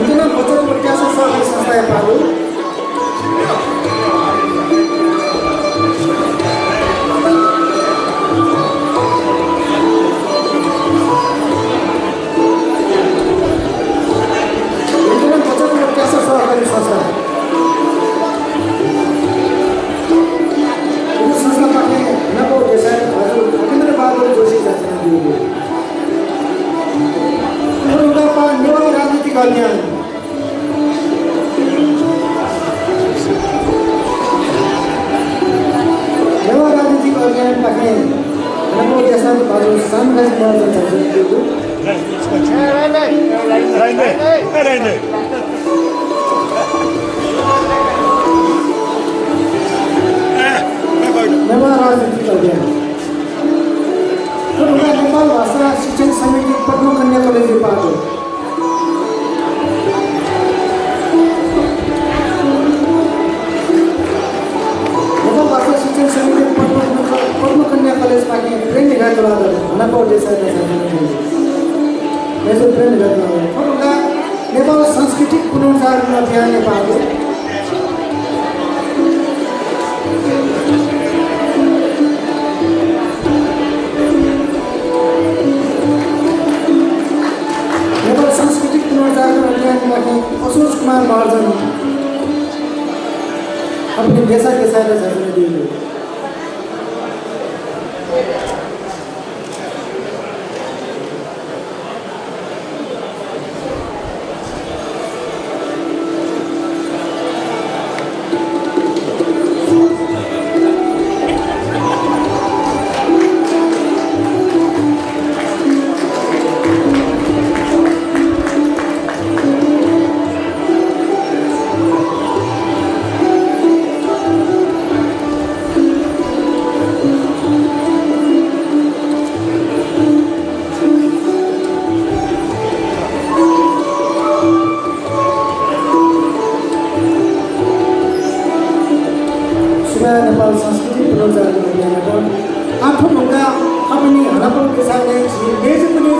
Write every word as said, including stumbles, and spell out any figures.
भिंतुना बचत व त्यासः सहकारी संस्थाया पाः दु। भिंतुना बचत व त्यासः सहकारी संस्था। उक्त संस्थापाखें न्हापां देशय् भाजु खगेन्द्र बहादुर जोशी झाँक्रीयात बियादीगु। थ्व न्हापा नेवाः राजनीतिक अभियान। नेवाः राजनीतिक अभियानपाखें न्हापां देशय् भाजु शान्तिराज महर्जन झाँक्रीयात बियादीगु। नेवाः राजनीतिक अभियान। थ्व न्हापा नेपाल भाषा शिक्षण समिति पद्मकन्या कलेजया पाः दु। नेपाल भाषा शिक्षण समिति पद्म-, पद्मकन्या कलेजपाखें प्रेम निगाः तुलाधर न्हापा देशय् दःसा। मेजर प्रेम निगाः तुलाधर। थ्व न्हापा नेपाल सांस्कृतिक पुनरुद्धार अभियानया पाः दु। नेपाल सांस्कृतिक पुनरुद्धार अभियानपाखें असोज कुमार महर्जन, थःपिं देशा देशाय् झाँक्री यानादीगु। सुभाय् नेपाल संस्कृति पुनरुज्जीवन अभियानयात। आः थ्व धुंकाः थःपिनि हनापं देशालय् झी मेजु पुन्यु